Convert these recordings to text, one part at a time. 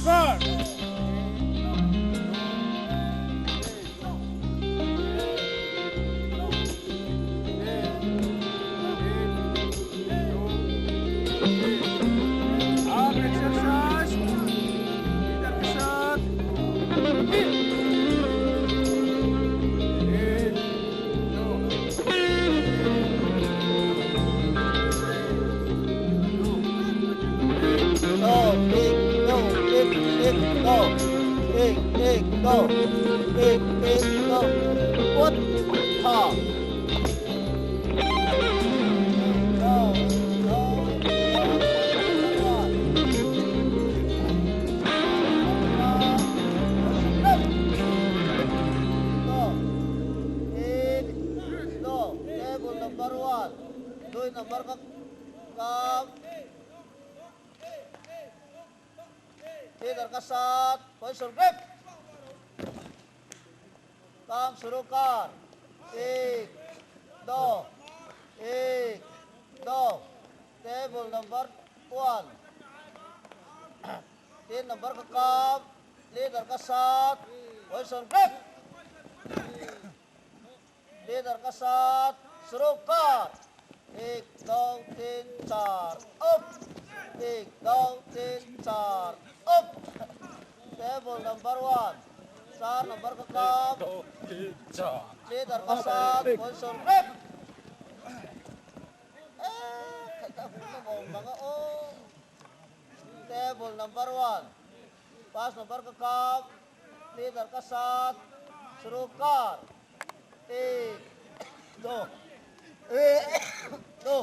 kar. आप एक्सरसाइज इधर के साथ एक दो दो एक दो एक एक दो एक एक दो एक एक दो उठ दो दो दो एक दो table number one दो नंबर का काम इधर का साथ पोजिशन ग्रिप काम शुरू कर एक दो एक दो table number one तीन नंबर का काम लीडर का साथ position grip leader का साथ शुरू कर एक दो तीन चार अप एक दो तीन चार up table number one चार नंबर का काम लीडर का साथ position grip table number one पांच नंबर का काम लीडर का साथ शुरू कर एक दो एक दो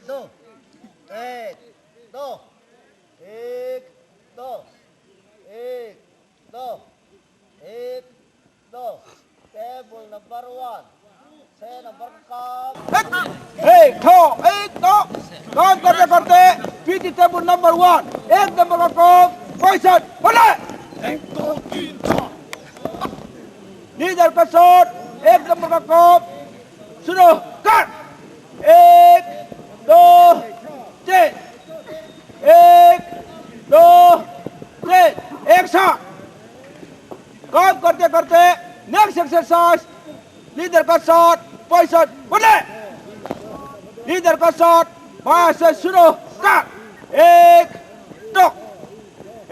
दो एक दो एक दो एक दो एक दो table number one छह नंबर का काम एक दो एक दो काम करते करते PT table number one एक नंबर का काम पोजिशन बने लीडर का शॉट एक नंबर का काम शुरू कर एक दो तीन एक दो तीन एक साथ काम करते करते next exercise leader का शॉट पोजिशन बने लीडर का शॉट बाएं से शुरू कर एक दो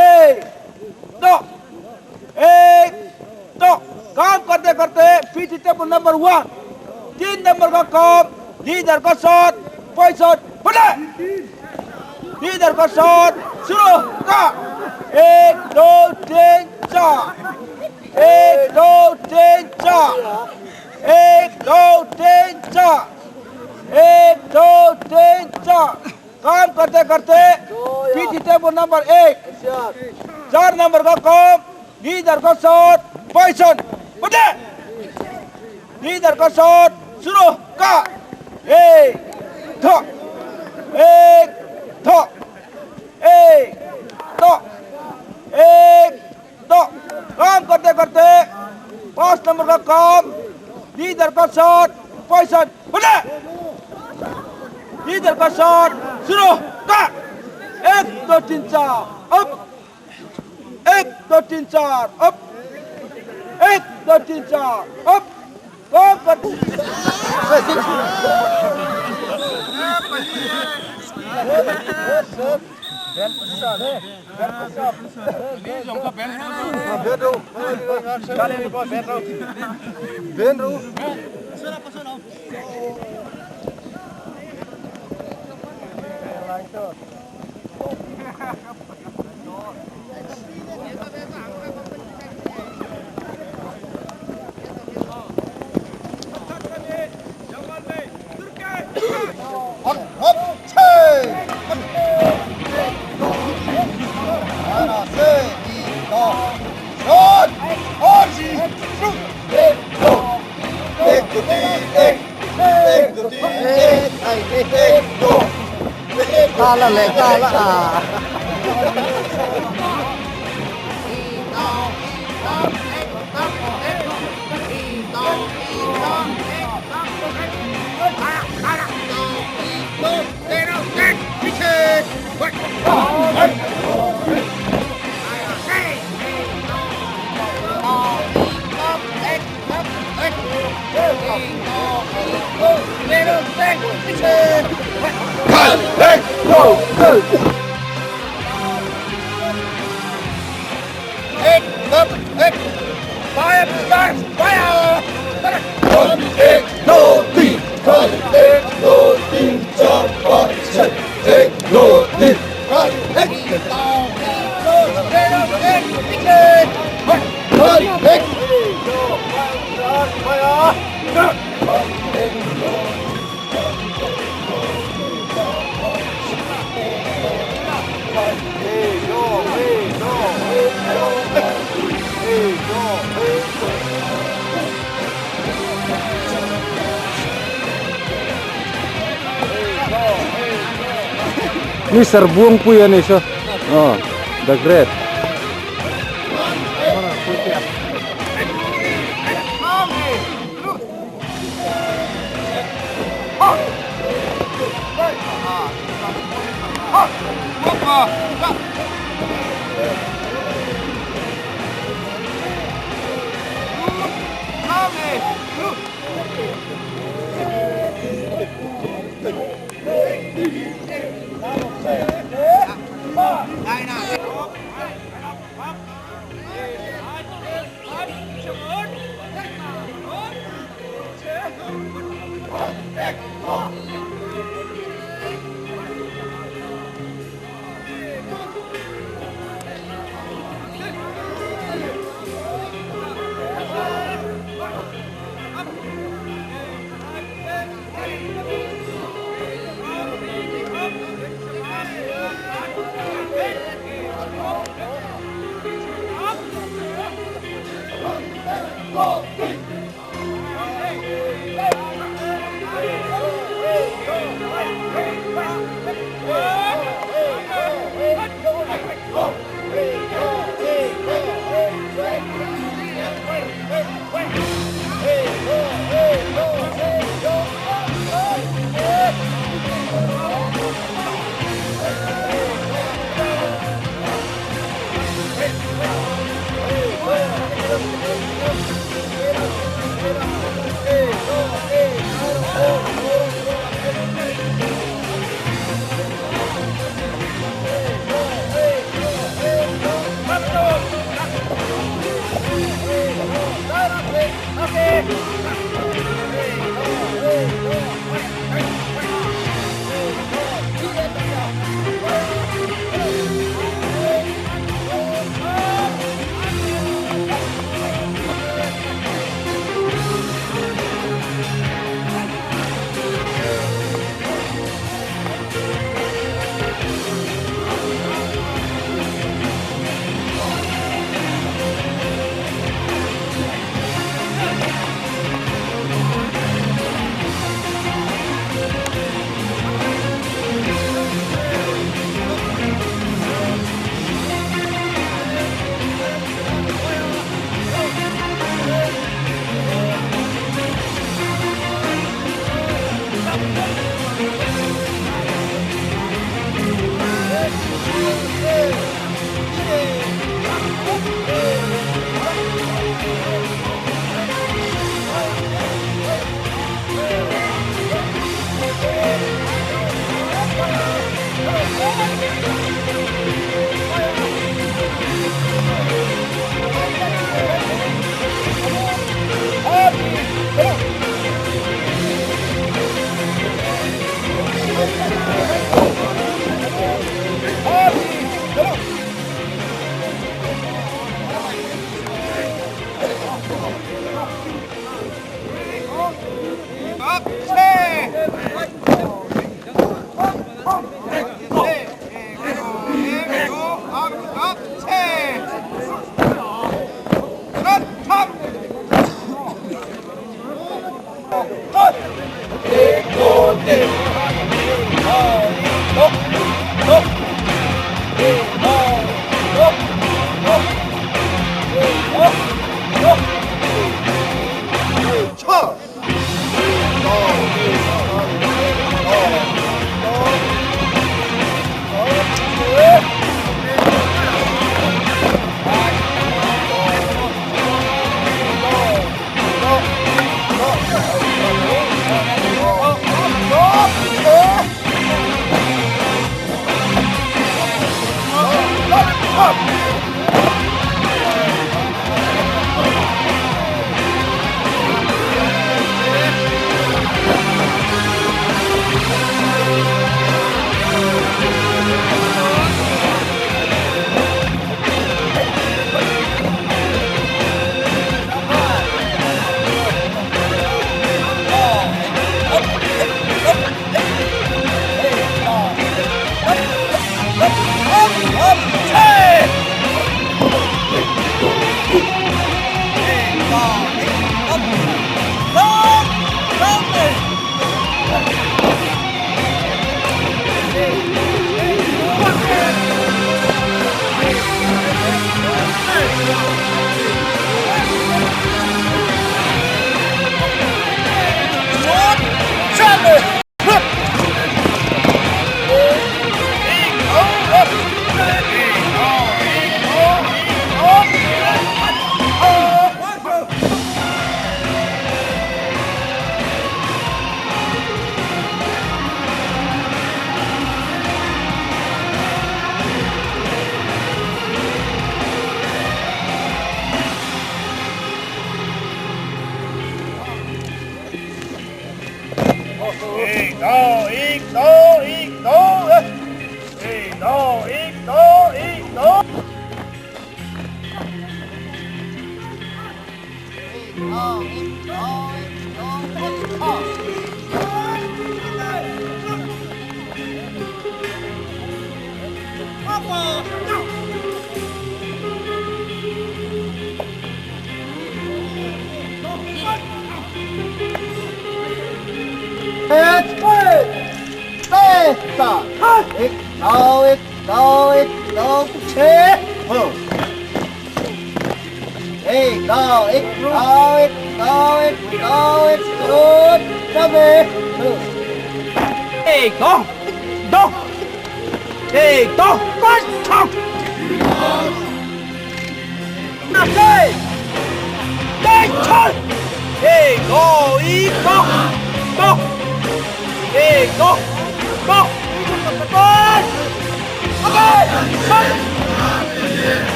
एक दो एक दो काम करते करते PT table number one तीन नंबर का काम लीडर का शॉट पोजिशन बने लीडर का शॉट शुरू कर एक दो तीन चार एक दो तीन चार एक दो तीन चार एक दो तीन चार काम करते करते PT table number एक चार नंबर का काम लीडर का शॉट पोजिशन बने लीडर का शॉट शुरू कर एक दो एक दो एक दो एक दो काम करते करते पांच नंबर का काम लीडर का शॉट पोजिशन बने लीडर का शॉट शुरू कर एक दो तीन चार अप एक दो तीन चार अप एक दो तीन चार अप काम कर up छः 하나 셋, 이, दो और एक दो एक दो तीन एक एक दो तीन एक एक दो काला ले काला पीछे Mister Buangpui a ni saw aw the great.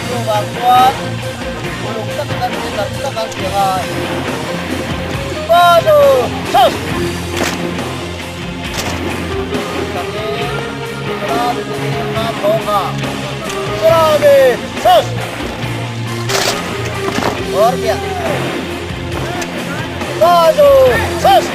Chuvang chuan uluk takin an ti tak tak an ti ngai. Panu chus! Takin Ram Ram Thawngha Rami chus! Orbiah Panu chus!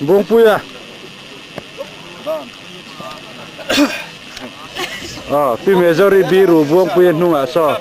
Buangpuia Aw Pi Mezori biru Buangpuia hnungah saw.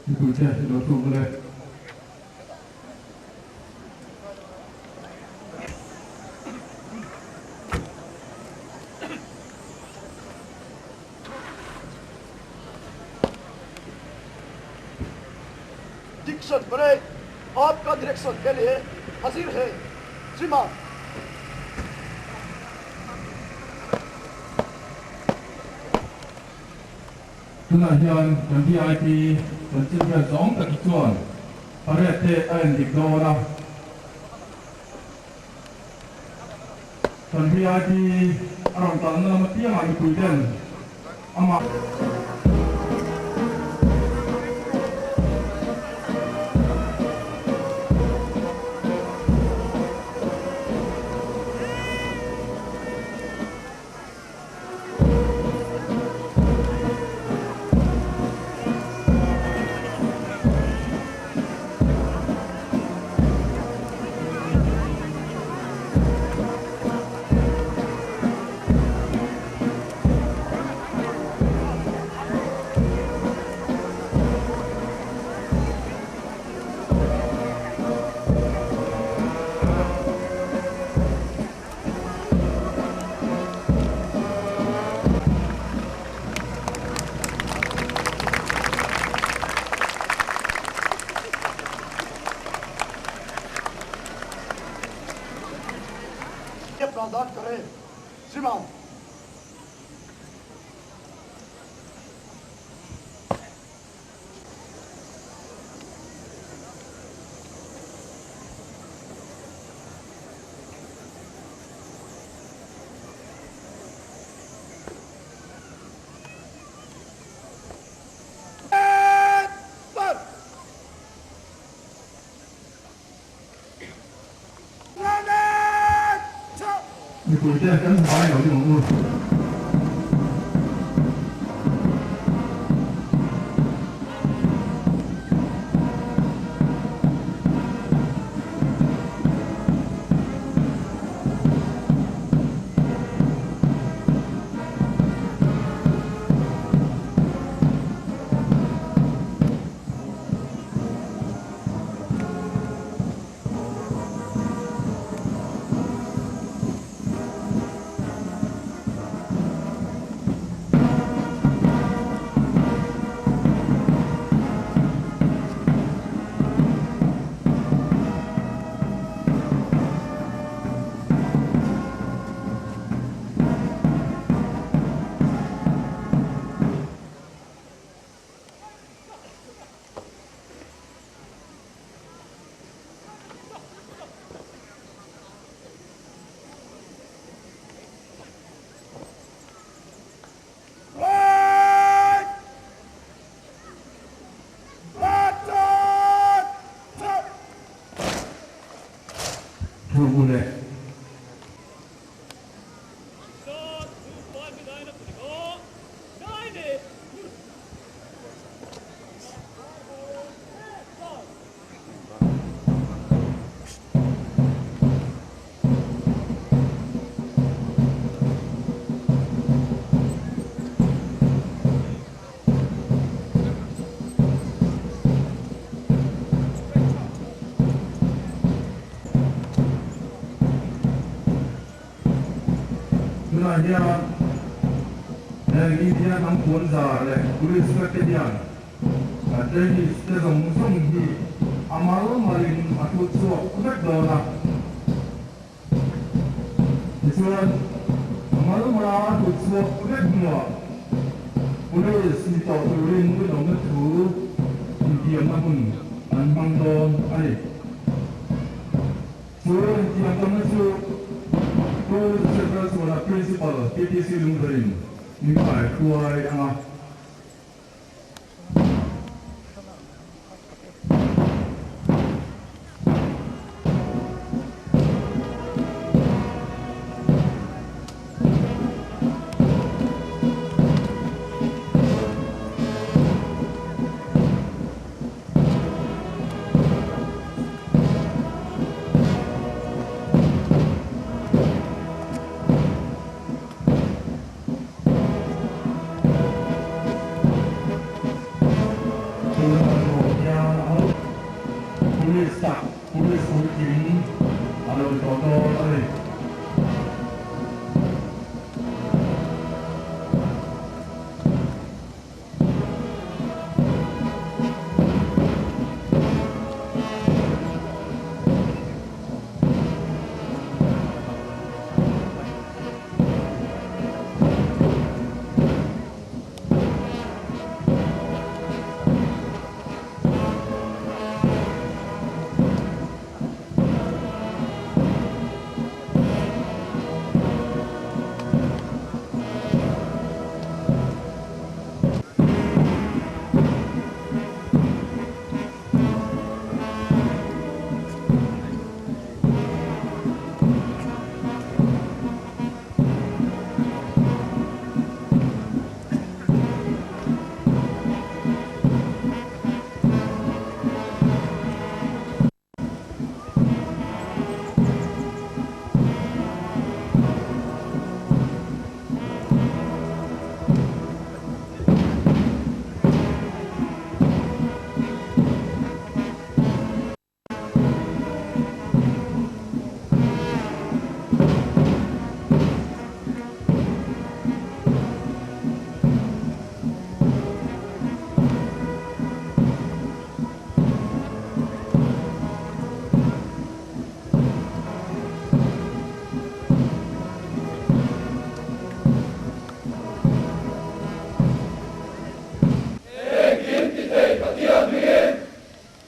Mipuite i lo tluk le. Diction parade आपका डायरेक्शन के लिए हाजिर है श्रीमान Tunah hian kan VIP chanchin hriat zawng tak hi chuan parade te a en dik dawn a. Kan VIP a rawn kalna lam apiangah mipui ten amah. प्रदान करें श्रीमान Mipuite kan hmai lo ding ang u. theuh u le. Tunah hian heng India hnam puanzar leh police flag te hian kan trainees te zawng zawng hi a mal malin a thut chhuak vek dawn a. Tichuan, a mal mala a thut chhuak vek hnuah Police ni tawh turin rinawmna thu intiamna hun an hmang dawn a ni. Chu intiamtamna chu Pu Joseph Lalchhuana Principal PTC Lungdawrin min kaihruai ang a. Tuna kan hmuh hian a Police tak, Police puitling a lo ni tawh dawn a ni.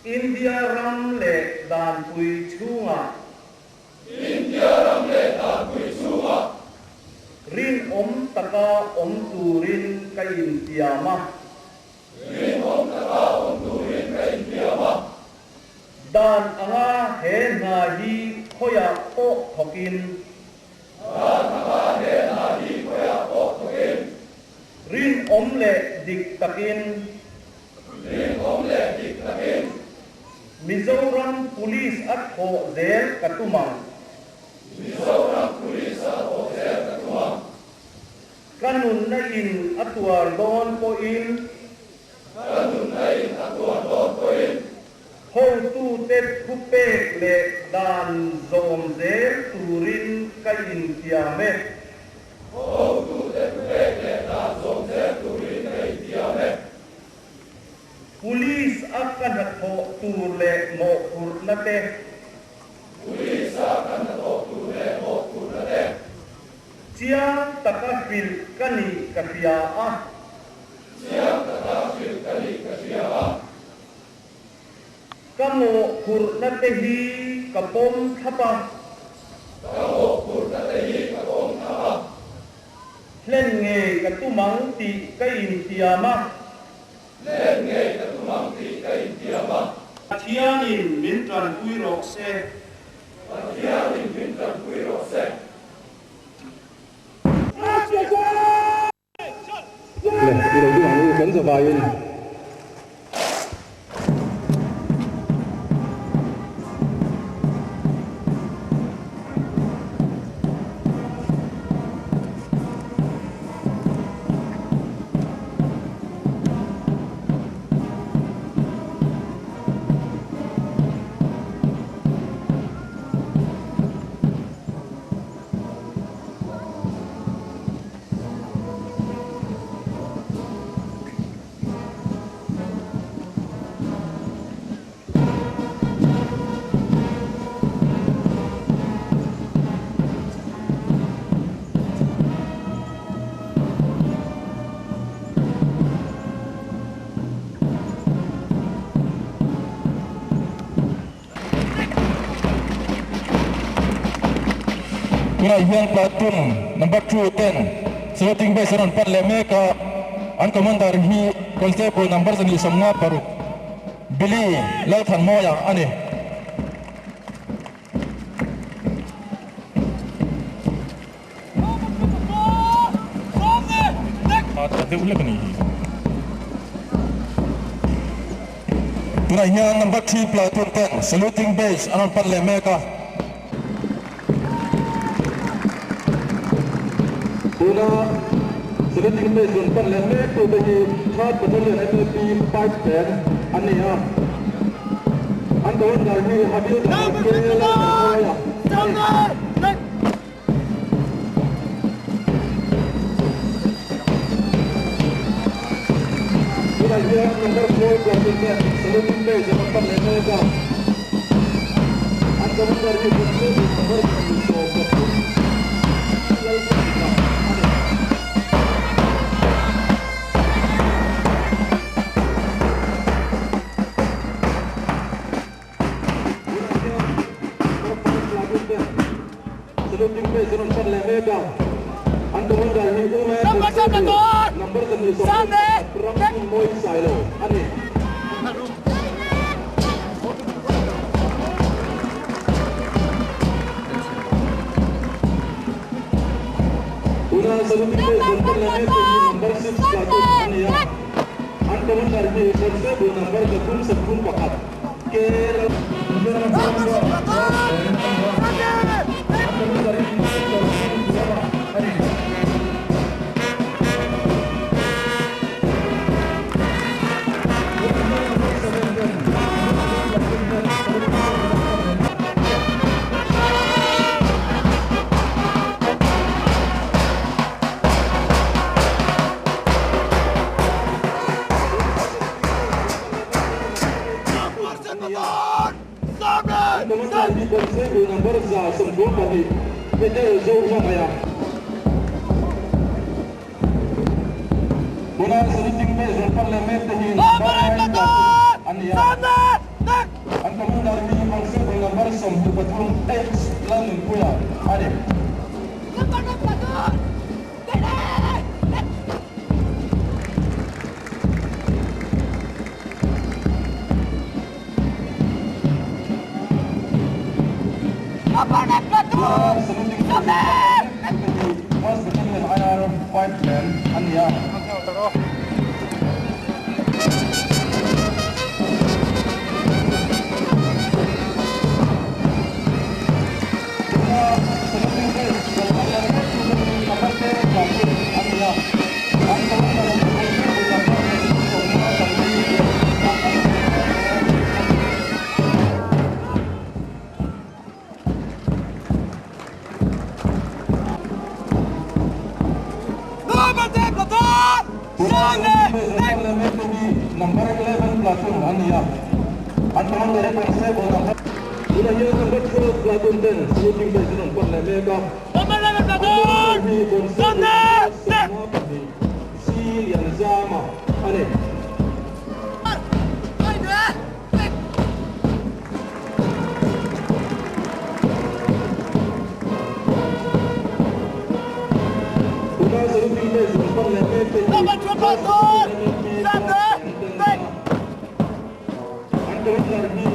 India ram leh danpui chhungah. India ram leh danpui chhungah. Rinawm taka awm turin ka intiam a. Rinawm taka awm turin ka intiam a. Dan anga he hna hi khawiah pawh thawkin. Dan anga he hna hi khawiah pawh thawkin. Rinawm leh dik takin. Rinawm leh dik takin. Mizoram Police a thawh zel ka tum ang. Mizoram Police a thawh zel ka tum ang. Ka nunna in a tuar dawn pawhin. Ka nunna in a tuar dawn pawhin. Hotute thupek leh dan zawm zel turin ka intiam e. Hotute thupek leh dan zawm zel turin ka intiam e. Police a ka hnathawh tur leh mawhphurhna te. Police a ka hnathawh tur leh mawhphurhna te. Chiang taka hrilh ka nih ka hria a. Chiang taka hrilh ka nih ka hria a. Ka mawhphurhna te hi ka pawm thlap a. Ka mawhphurhna te hi ka pawm thlap a. Hlen ngei ka tum ang tih ka intiam a. Hlen ngei ka tum ang tih ka intiam a. Pathianin min tanpui rawh se. Pathianin min tanpui rawh se. Le, i lo ding ang u kan zavaiin. Tunah hian platoon number 2 ten saluting base an rawn pan leh mek a, an commander hi constable number 156 Billy Lalthanmawia a ni. Tunah hian number 3 platoon ten saluting base an rawn pan leh mek a. Tuna saluting base rawn pan leh mek tute hi third battalion MAP 5 ten an ni a. An commander hi Habil K Lalthanmawia a ni. Tunah hian number 4 platoon ten saluting base an rawn pan leh mek a. An commander hi constable number 73 Lalthanmawia a ni. Tunah hian number 5 platoon ten saluting base an rawn pan leh mek a. An commander hi Uma constable number 171 Ramhunmawi Sailo a ni. Tuna saluting base rawn pan leh mek te hi number 6 platoon an ni a. An commander hi constable number 331 K Lal. An commander hi inspector Chhungkuama a ni. Tuna hian number 7 ten number 7 platoon ten saluting base rawn pan leh mek. An commander hi constable number 132 Peter Zohmangaia. Tuna saluting base rawn pan leh mek te hi number 9 platoon an ni a. An commander hi constable number 23 H Lalnunpuia a ni. Tuna saluting base rawn pan leh mek te hi 1st Battalion IR 5 ten an ni a. Tuna saluting base rawn pan leh mek te hi number 10 platoon an ni a. An commander hi constable number 34 Tuna saluting base rawn pan leh mek te hi number 11 platoon an ni a. An commander hi constable number. Tuna hian number 12 platoon ten saluting base rawn pan leh mek a. An commander hi constable number 52 C Lianzama a ni. Tuna saluting base rawn pan leh mek te hi first battalion MAP 12 ten te an ni a. An commander hi.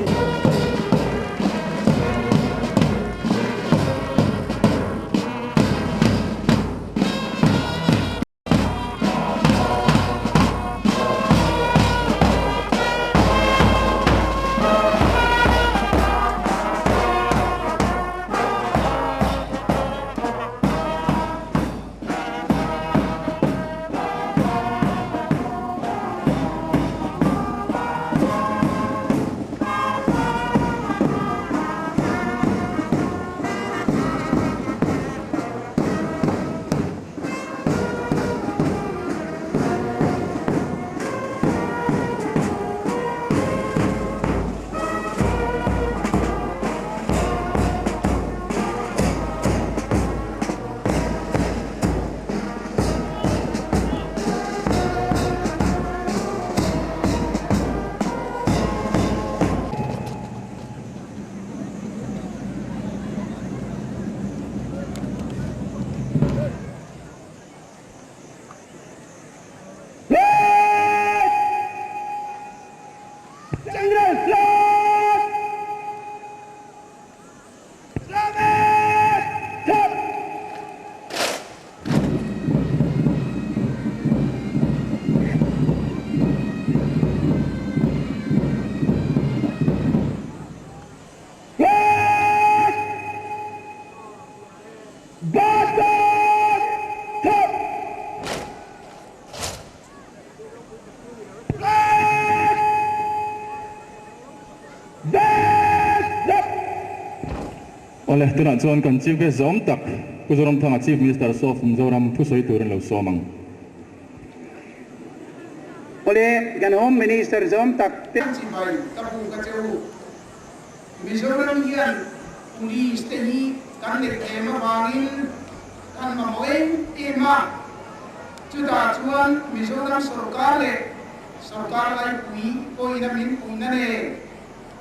Awle, tunah chuan kan Chief Guest zawm tak Pu Zoramthanga Chief Minister of Mizoram thusawi turin lo sawm ang. Awle, kan Home Minister zawm tak te. Chibai ka bu ka che u. Mizoram hian Police te hi kan let em avangin kan mamawh em em a, chutah chuan Mizoram sorkar leh sorkar laipui pawhin a min puihna nen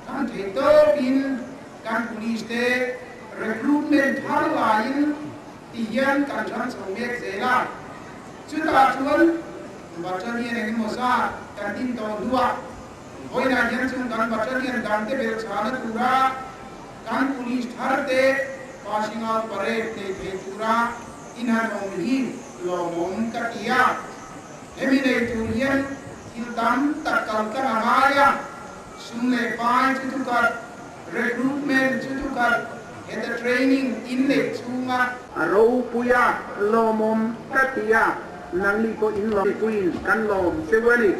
kan theih tawpin kan Police te recruitment thar laiin ti hian kan ram chho mek zel a, chutah chuan battalion engemaw zat kan din tawh hnuah Vawiinah hian chung kan battalion dangte belhchhahna tura kan police tharte passing out parade nei thei tura inhanawm hi lawmawm ka ti a. Hemi nei tur hian thil tam tak kal tlang a ngai a, sum leh pai chu thukhat, recruitment chu thukhat, heta training inneih chhunga. A ropui a, lawmawm ka ti a, nangni pawh in lawmpuiin kan lawm cheu a ni.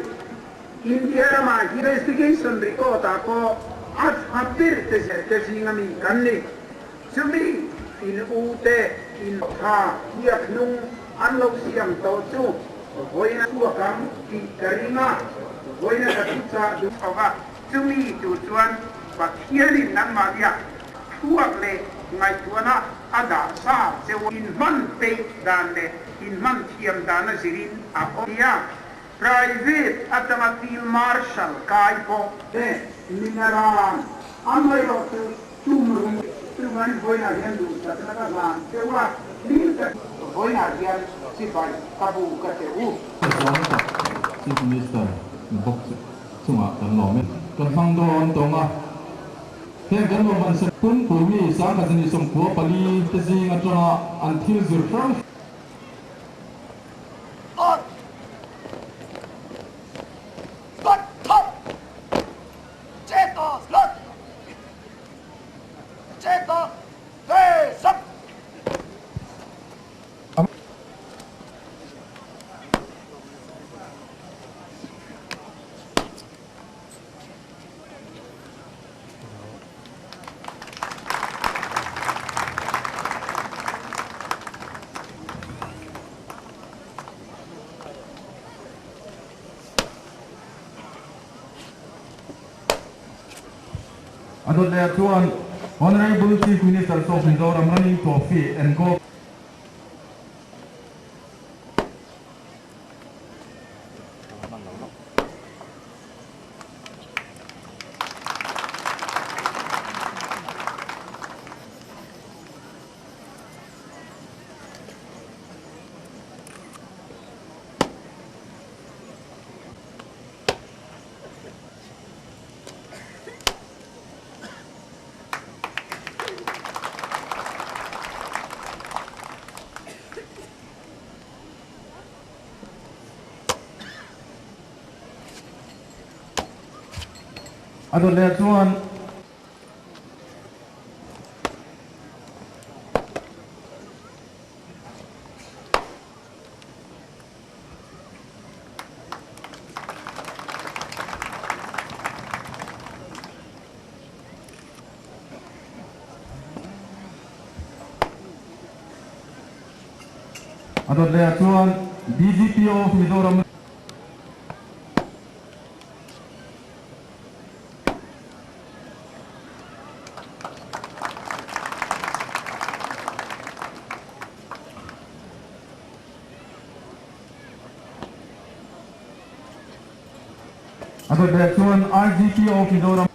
India ramah hi investigation record ah pawh a tha ber te zel te zinga mi kan ni. Chumi in u te in tha hiak hnung an lo siam tawh chu vawiin a chhuak ang tih ka ring a, vawiin a ka thuchah duh chho va. Chumi tur chuan Pathianin nangmahnia thuak leh ngaihtuahna a dah sa cheu in hman peih dan leh in hman thiam dan a zirin a awm nia. Private atanga Field Marshal kai pawh te mineral amaherawh chu tum rum chuan vawiinah hian duhsakna ka hlan cheu a, hlim tak vawiinah hian chibai ka bu ka che u. Chuan tak Chief Minister bawk chungah kan lawm e. Kan hmang dawn tawng a, heng kan lawm an Pumpui mi 1094 te zing atanga an thil zir hrang A dawt leh chuan Honourable Chief Minister of Mizoram Running Trophy and Golf. A dawt leh chuan A dawt leh ah chuan DGP of Mizoram A dawt leh ah chuan IGP of Mizoram.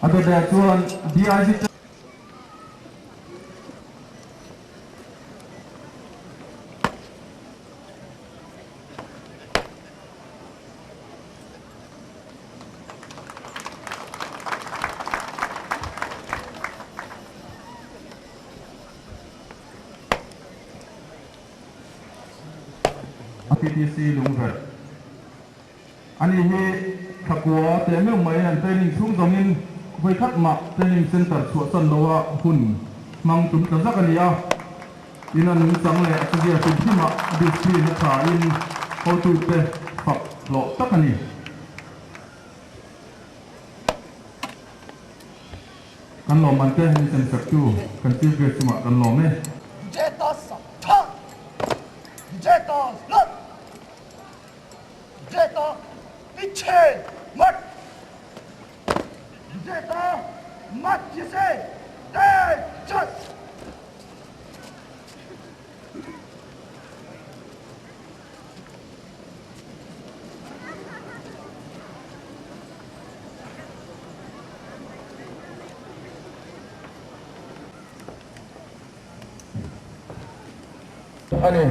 A dawt leh chuan DIG. PTC Lungverh. Ani hi thakua teh meuh mai an training chhung zawngin vawikhat mah training center chhuahsan loa hun hmang tum tla zak a ni a. In an nungchang leh a chuzia hrim hrimah discipline a tha in hotute fak hlawh tak a ni. Kan lawmman te min sem sak tu kan Chief Guest chungah kan lawm e. Vijeta Saptha! Vijeta Lat! Vijeta Pichhe Mat! Vijeta Madhya Se Tejas! A ni.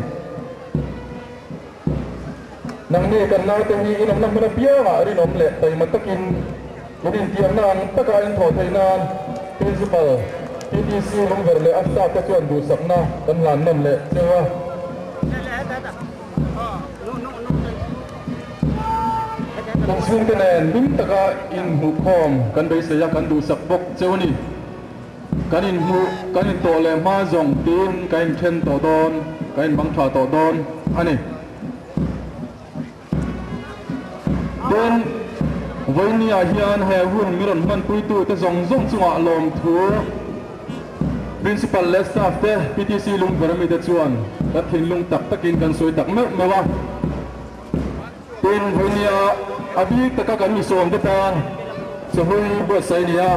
Nangni kan naute hi in awmna hmun apiangah rinawm leh taima takin in intiamna ang taka in thawh theih nan Principal PTC Lungverh leh a staff te chuan duhsakna kan hlan nawn leh cheu a. Kan chhungte nen hlim taka inhmuhkhawm kan beisei a, kan duhsak bawk cheu a ni. Kan inhmuh, kan intawh leh hma zawng tiin kan inthen tawh dawn, kan inbang tha tawh dawn a ni. Tin, vawinia hian he hun mi rawn hmanpuitute zawng zawng chungah lawmthu Principal leh staff te, PTC Lungver mite chuan kan thinlung tak takin kan sawi tak meuh meuh a. Tin, vawinia a bik taka kan misawmte tan chawhlui buatsaih a ni a,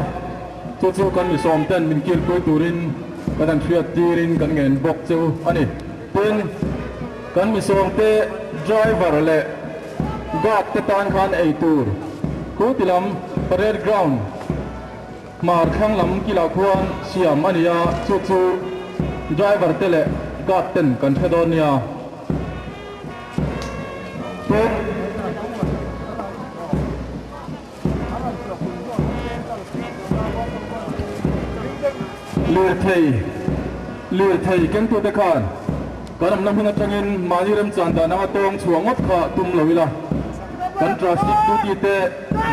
chu chu kan misawmten min kilpui turin kan han hriat tirin kan ngen bawk cheu a ni. Tin, kan misawmte driver leh guard te tan khan ei tur khu ti lam parade ground hmar thlang lam kilah khuan siam a ni a, chu chu driver te leh guard ten kan hre dawn nia. Tin, Lirthei, Lirthei kengtute khan kan awmna hmun atangin mahni remchan dan anga tawng chhuah ngawt kha tum lo ila, kan traffic duty te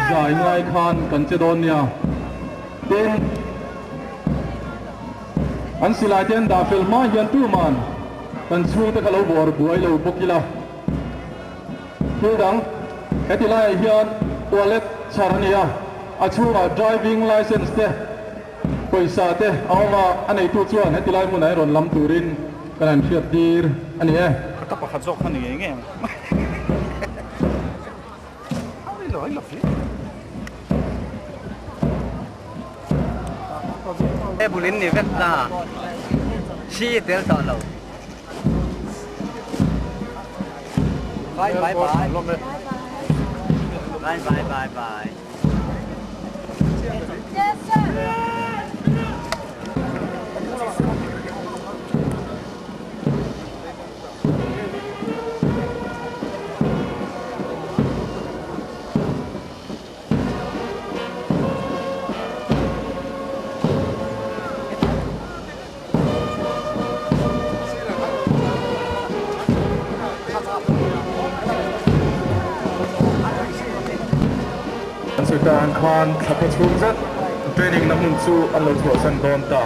zai ngai khan kan che dawn nia. Tin, an silai te an dah fel hma hian tuman kan chhungte kha lo bawr buai lo bawk ila. Thil dang, heti laiah hian wallet chhar a ni a, a chhungah driving licence te, pawisa te a awm a, a neitu chuan heti lai hmunah hi rawn lam turin kan han hriat tir a ni e. Ka pakhat zawk kha ni ngei ngei ang. Table in ni vek ta, si tel tawh lo. Bye bye bye. Bye bye bye bye. Yes sir. An sawi tak ang khan thla khaw chhung zet training na hmun chu an lo chhuahsan dawn ta.